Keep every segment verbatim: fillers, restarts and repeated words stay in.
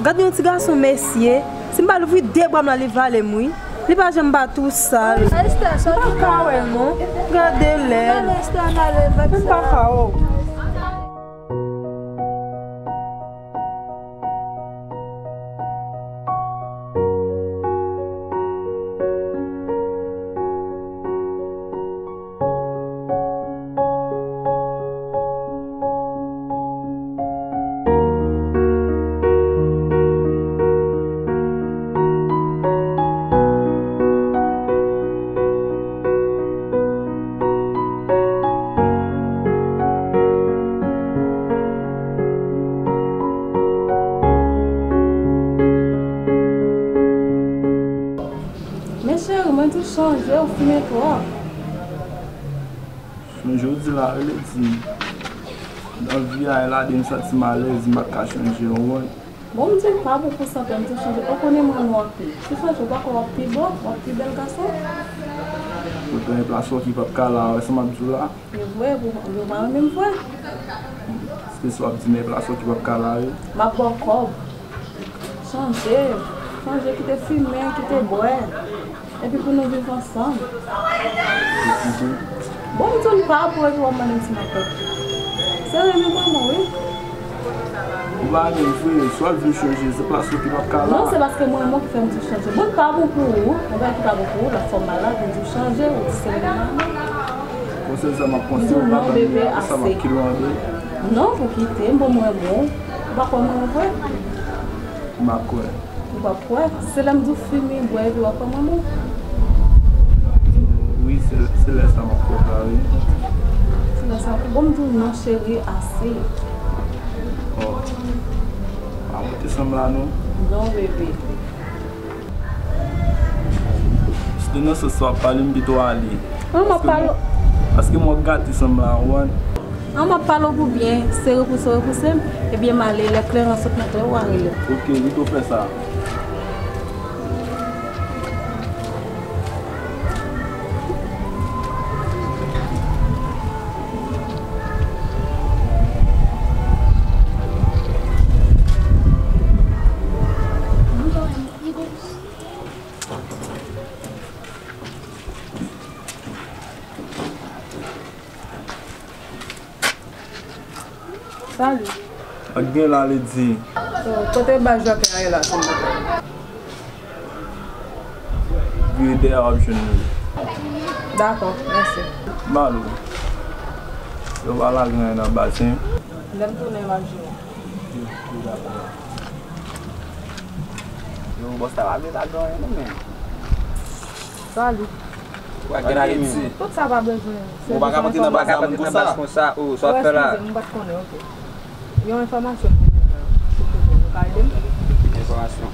Gade yon ti gason mesye, si m pa louvri de bra m la, li vale m wi. Li pa janm pa tou sal. M pa ka wè non. Gade lè l. M pa ka wè. Men cheri, mwen di w chanje, ou fimen twòp. Chanje w di la, rele di. Nan vi a, e lade m santi m alèz, m pa ka chanje yon wont. Bon, m di l pa bon pou santi m di w chanje. Ou konnen mwen renmen w anpil. Si w chanje, ou pa kwè w ap pi bo, w ap pi bèl gason? Ou te renplase w ki p ap ka la, wè sa m ap di w la? E vre, pou, yo pa renmen m vre. Èske sa w ap di m renplase w ki p ap ka la, wi? M ap ba w kòb. Chanje, chanje, kite fimen, kite bwè. Epi pou nou viv ansanm. Bon, m di w m pa pou epi w ap mande m si m ap pè. Se renmen mwen, mwen, wi. Ou pa renmen m vre, si w ap di w chanje, se paske w ki p ap ka la. Non, se paske mwen renmen w ki fè m di w chanje. Bon, m pa bon pou ou, yon bagay ki pa bon pou ou, lòt fwa m malad, m di w chanje, ou di se renmen mwen. Konsèy sa m ap konseye w, pa tann sa m ap kilwande. Non, pou kite m, bon, mwen renmen w, ou pa kwè mwen renmen w vre? M pa kwè. Ou p ap kwè. Se lè m di w fimen bwè epi w ap kwè mwen bon. Wi, se, se lè sa m ap kwè sa, wi. Se lè sa. Bon, m di w non, cheri, ase. Oh. Pa monte sanm la, non. Non, bebe. Si te nan sans sa w ap pale, m pito ale. An, m ap pale. Paske mwen, paske mwen gate sanm la, w konprann? An, m ap pale w pou byen, se repouse w repouse m, ebyen m ale, lè kleren sot nan tè w a rele m. Ok, m tou fè sa. Salut. Ak gen la, li di. Oh, kote baz jòkè a ye la, silvouplè? Vire dèyè, w ap jwenn li. Dakò, mèsi. Malo. Yo pa lage anyen nan baz, hein? Lè m tounen, m ap jwenn. Yo, yo, dakò. Yo, bòs la pa vle lage anyen, non, men. Salut. Ou pa gen anyen di. Tout sa pa bezwen. Ou pa ka monte nan baz la, moun konsa. Oh, sa w ap fè la? Eskize m, m pa t konnen, ok. Yon enfòmasyon pou mwen, silvouplè. Ou ka ede m? Enfòmasyon.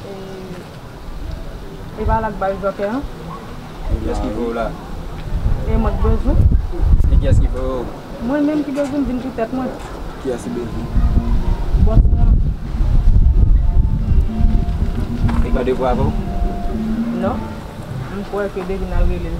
E, e pa la k bay jòkè an? E kiyès ki voye w la? E mwen k bezwen. E kiyès ki voye w? Mwen menm ki bezwen vin pou tèt mwen. Kiyès ki bezwen? Bòs mwen. E gen devwa avè w? Non. M kwè ke Devina rele l.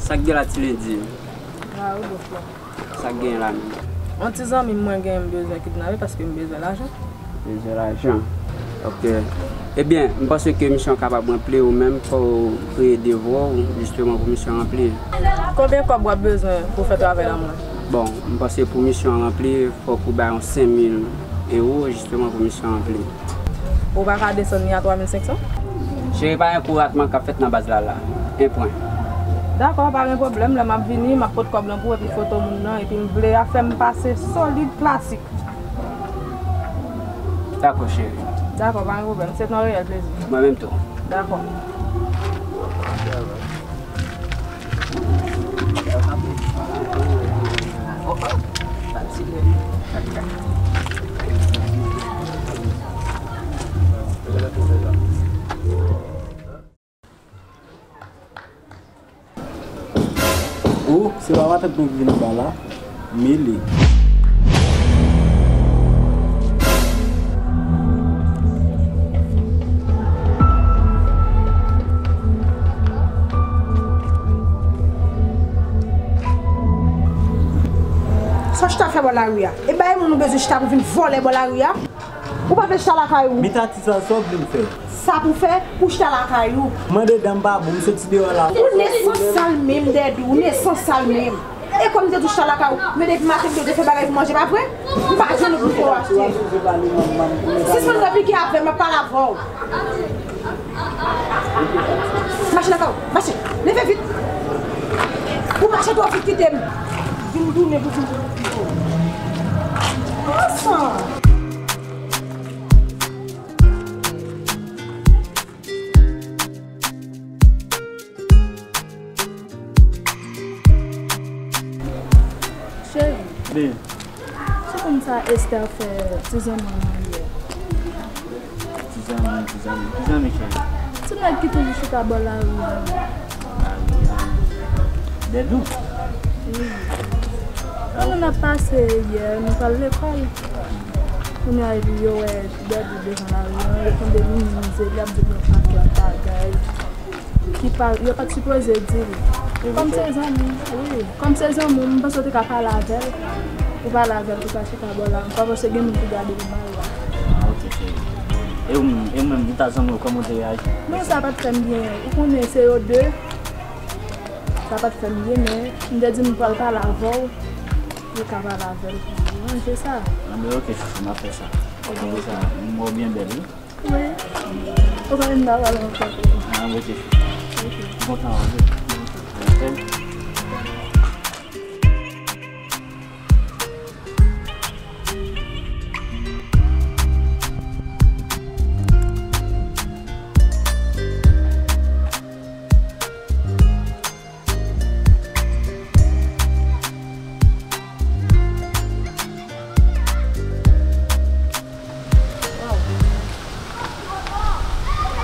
Sa k gen la, Ti Lendi? Sa k gen la menm? Yon ti zanmi m mwen gen, m bezwen kidnape paske m bezwen lajan. Bezwen lajan. Ok. Ebyen, m panse ke misyon an kapab ranpli, ou menm fò w kreye devwa w, jisteman, pou misyon an ranpli. Konbyen kòb w ap bezwen pou fè travay la mwen? Bon, m panse pou misyon an ranpli, fòk ou bay yon senk mil ewo, jisteman, pou misyon an ranpli. Ou pa ka desann li a twa mil senk san? Cheri, pa gen kou ratman k ap fèt nan baz la la. En pwen. Dakò, pa gen pwoblèm. Lè m ap vini, m ap pot kòb lan pou ou epi foto moun nan, epi m vle afè m pase solid, klasik. Dakò, cheri. Dakò, pa gen pwoblèm. Se t yon reyèl plezi. Mwen menm tou. Dakò. Ou, Se pa matant mwen ki vin anba la, mele. Sa w chita fè bò lari a? E bay moun ou bezwen chita pou vin vòlè bò lari a? Ou pa vle chita lakay ou? Mita ti sa, sa w vle m fè? Sa pou fè, pou chita lakay ou. Mande dan m pa bon, m soti deyò la. Ou nesansal menm, Dèdou, ou nesansal menm. E kòm m te di w chita lakay ou, men depi maten m te fè bagay pou manje, pa vre? M pa jwenn ou pou fè w achte. Sispann replike avè m, m ap pale avè w. Mache lakay ou, mache, leve vit. Ou mache twò vit kite m. Vin tounen pou vin tounen. Ansanm. Cheri, Bi. Ti konn sa Esther fè ti zanmi an yè? Ti zanmi, ti zanmi, ti zanmi, cheri. Ti nèg ki toujou chita bò lari a. Lari a. Dèdou. Wi. Konnen n ap pase yè, nou pral lekòl. Kounye a, epi yo wè Dèdou devan lari an, yo tande minimize l, y ap di l yon pakèt bagay ki pa, yo pa t sipoze di l. Kòm se zanmi, wi. Kòm se zanmi w, m panse w te ka pale avè l. Ou pale avè l, ou ka chita bò la. M pa panse gen moun ki gade l mal la. Ah, ok, cheri. E ou menm, e ou menm, ou ta zanmi w, kòman w te reyaji? Non, sa pa t fè m byen. Ou konnen se yo de. Sa pa t fè m byen, men m te di m pral pale avè w. Ou ka pale avè l pou ranje sa. Ah, men ok, cheri, m ap fè sa. Ok. Konsa, m wè w byen bèl, wi. Wi. Ou konnen m pa pale ankò. Ah, ok. Ok. Kontan wè w. Ok.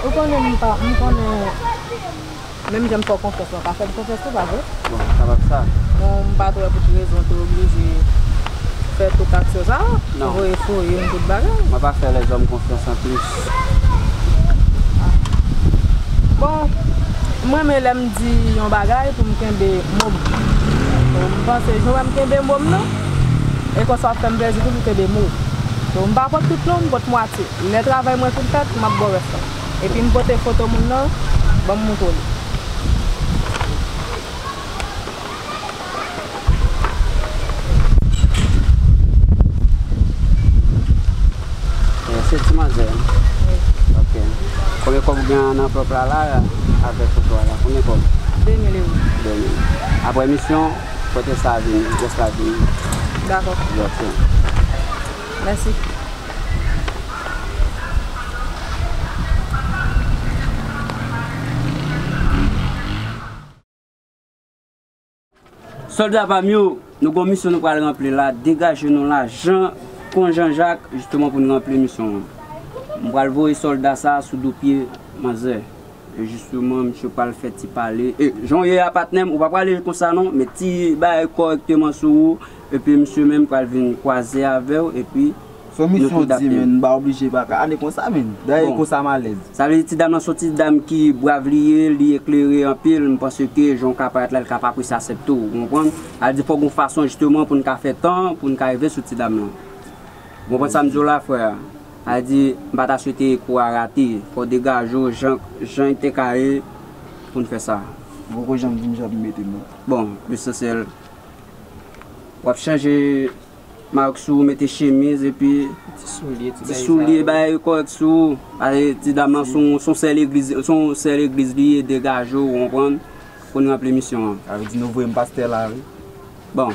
Ou konnen m pa, m konnen menm jan m fè w konfyans la, w pa fè m konfyans tou, pa vre? Bon, sa pa t sa. Bon, m pa t wè pou ki rezon w te oblije fè tout aksyon sa a. Non. Voye foye m tout bagay. Mwen pa fè lèzòm konfyans anplis. Bon, m renmen lè m di yon bagay pou m kenbe mo m. Bon, m panse jan w wè m kenbe mo m nan, e konsa w ap fè m plezi tou pou kenbe mo w. Bon, m pa pot tout non, m pot mwatye. Lè travay mwen fin fèt, m ap ba w rès la. Epi m pote foto moun nan, ban m montre w li. Eh, se ti manzè. Wi. Ok. Konbyen kòb ou gen nan anvlòp la, la, avèk foto a la? Konbyen kòb? De mil ewo. De mil. Apre emisyon, pote sa vini, rès la vini. Dakò. Ok. Mèsi. Sòlda pa m yo, nou gon misyon nou pral ranpli la, degaje nou lajan kon Jan Jak, jisteman pou n ranpli misyon an. M pral voye sòlda sa a sou do pye manzè. E jisteman, misye pral fè ti pale. E, jan w ye a, patnè m, ou pa prale konsa non, met ti bagay kòrèkteman sou ou, epi misye menm pral vin kwaze avè w, epi Se yon misyon di, men, m pa oblije pa ka ale konsa, men. Dayè, konsa m alèz. Sa vle di, ti dam nan se yon ti dam ki brav li ye, li eklere anpil, m panse ke jan w ka parèt la, li ka pa prese aksepte w, ou konprann? Sa vle di, fòk gon fason, jisteman, pou n ka fè tan, pou n ka rive sou ti dam nan. Ou konprann sa m di w la, frè? Sa vle di, m pa ta swete kou a rate. Fò w degaje w, jan, jan l te ka ye, pou n fè sa. Ou poko janm di m jan pou m mete m nan. Bon, lesansyèl, w ap chanje Mak sou ou, mete chemiz epi ti soulye, ti soulye, bagay kòrèk sou ou. Paske ti dam nan se yon, se yon sè legliz, se yon sè legliz li ye, degaje w, ou konprann, pou n ranpli misyon an. Sa vle di nou voye m pastè la, wi. Bon,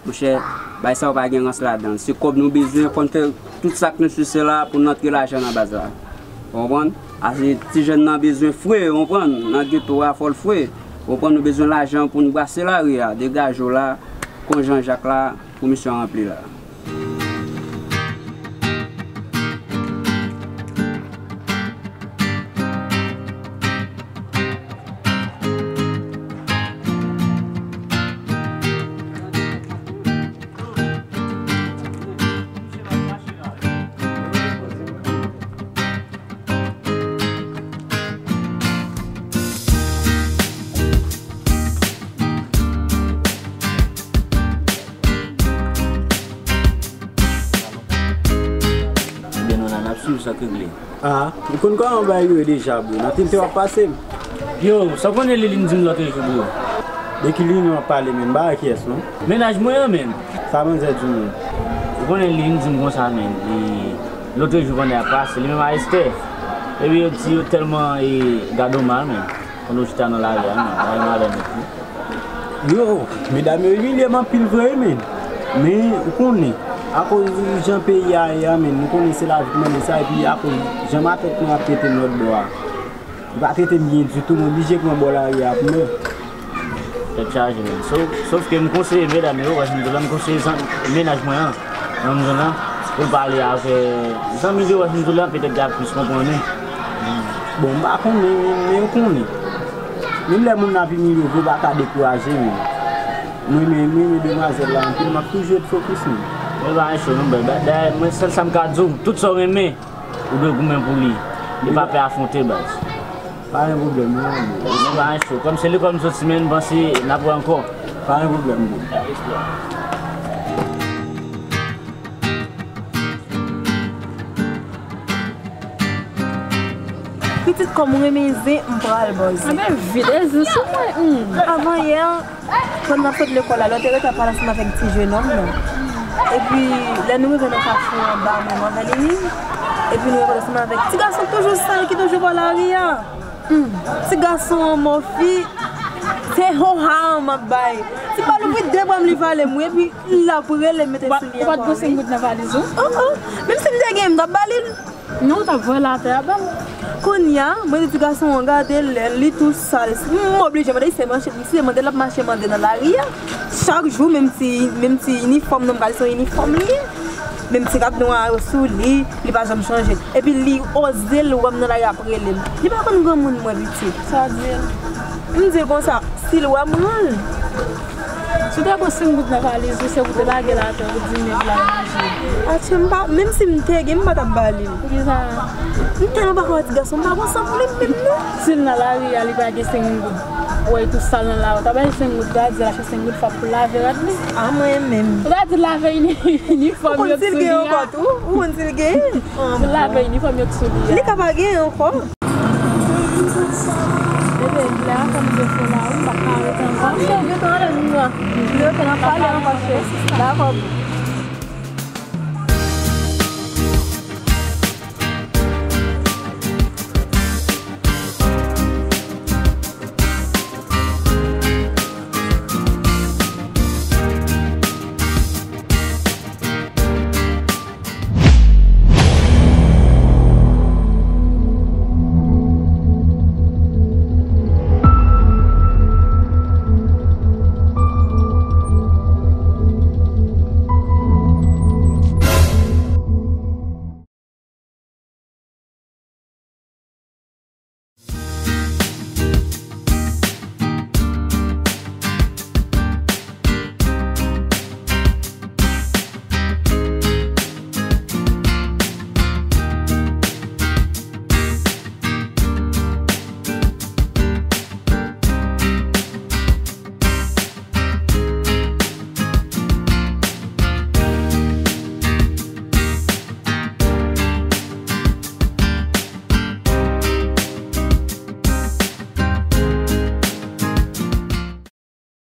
monchè, bagay sa yo pa gen rans ladan l. Se kòb nou bezwen, fò n fè tout sa k nesesè la pou n antre lajan nan baz la. Ou konprann? Paske ti jèn nan bezwen fre, ou konprann? Nan geto a, fò l fre. Ou konprann? Nou bezwen lajan pou n brase lari a. Degaje w la, kon Jan Jak la. Komisyon ranpli la. Sa k regle. Ah, ou konn kòman bagay yo ye deja, bro. Nan tenten w ap pase m. Yo, sa w konnen Liline di m lòt jou, bro? De ki Liline w ap pale, menm? M pa wè kiyès, non. Mennaj mwen an, menm. Sa manzè di w, menm? Ou konnen Liline di m konsa, menm. Li, lòt jou pandan y ap pase, li menm a Esther. Epi yo di yo tèlman, e, gade w mal, menm. Pandan w chita nan lari a, menm. Bagay malè nèt, wi. Yo, medam yo imilye m anpil vre, wi, menm. Men, ou konnen, akoz jan peyi a ye a, menm, nou konnen se lavi ki mande sa, epi akoz jan matèt mwen ap trete m lòt bò a, li pa trete m byen ditou, m oblije pran bò lari a pou mwen. Tèt chaje, menm. Sof, sof ke m konseye medam yo, paske m toujou konn konseye zan-, mennaj mwen an, nan zòn nan, pou l pale avè zanmi l yo, paske m toujou la, petèt y ap plis konprann ou. Bon, m pa konnen, men, men yo konnen. Menm lè moun nan ap imilye w, ou pa ka dekouraje, menm. Mwen, men, mwen, men demwazèl la anpil, m ap toujou ret fokis, menm. Mwen pa gen cho, non, bèl. Dayè, mwen, sèl sa m ka di w, tout sa w renmen, ou dwe goumen pou li. Li pa pè afwonte, baz. Pa gen pwoblèm, non, bro. Mwen pa gen cho. Kòm se lekòl m soti, men m panse n ap wè ankò. Pa gen pwoblèm, bro. Pitit, kòm ou renmen zen, m pral ba w zen. Anben vide zen sou mwen. Hmm. Avan yè, pandan n ap sot lekòl la, lè w te rete ap pale ansanm avèk ti jenòm nan. Epi, lè nou rive nan kafou anba, menm avè li, epi nou rive ansanm avèk ti gason k toujou sal, ki toujou bò lari a. Hmm. Ti gason an mòfi, se hoha m ap bay. Ti pa louvri de bra m, li vale m, wi, epi l ap rele m, mete soulye an. Ou pa t gen senk goud nan valiz ou? Oh, oh. Menm si m te gen, m t ap ba li l. Non, w t ap voye l atè a ban m. Kounye a, mwen di ti gason an, gade lè l, li tou sal. M oblije mande, se manche, se mande l ap mache mande nan lari a. Chak jou, menm ti, menm ti inifòm nan, m ka di se yon inifòm li ye. Menm ti rad nwa yo sou li, li pa janm chanje. Epi li oze l wè m nan lari ap rele m. Li pa konn granmoun mwen, pitit. Sa w di l? M di l konsa, si l wè m, rann l. Si w te gen senk goud nan valiz ou, se pou w te lage l atè pou di nèg la manje. Atchè, m pa, menm si m te gen, m pa t ap ba li l. Poukisa? M tèlman pa kwè ti gason, m pa gon san pou li menm, non. Si l nan lari a, li pa gen senk goud. Ou wè li tou sal nan lari, ou ta ba li senk goud, ou ta di l achte senk goud fòk pou l lave rad li. A mwen menm. Ou ta di l lave ini-, inifòm yo sou li a. Ou konn si l gen ankò tou? Ou konn si l gen? Pou l lave inifòm yo sou li a. Li ka pa gen ankò. Bebe, lè a fè m defo la, wi, m pa ka rete ankò. Wi, yo gentan anlè nou a. Yo gentan ap pale ankò, cheri. Dakò, boo.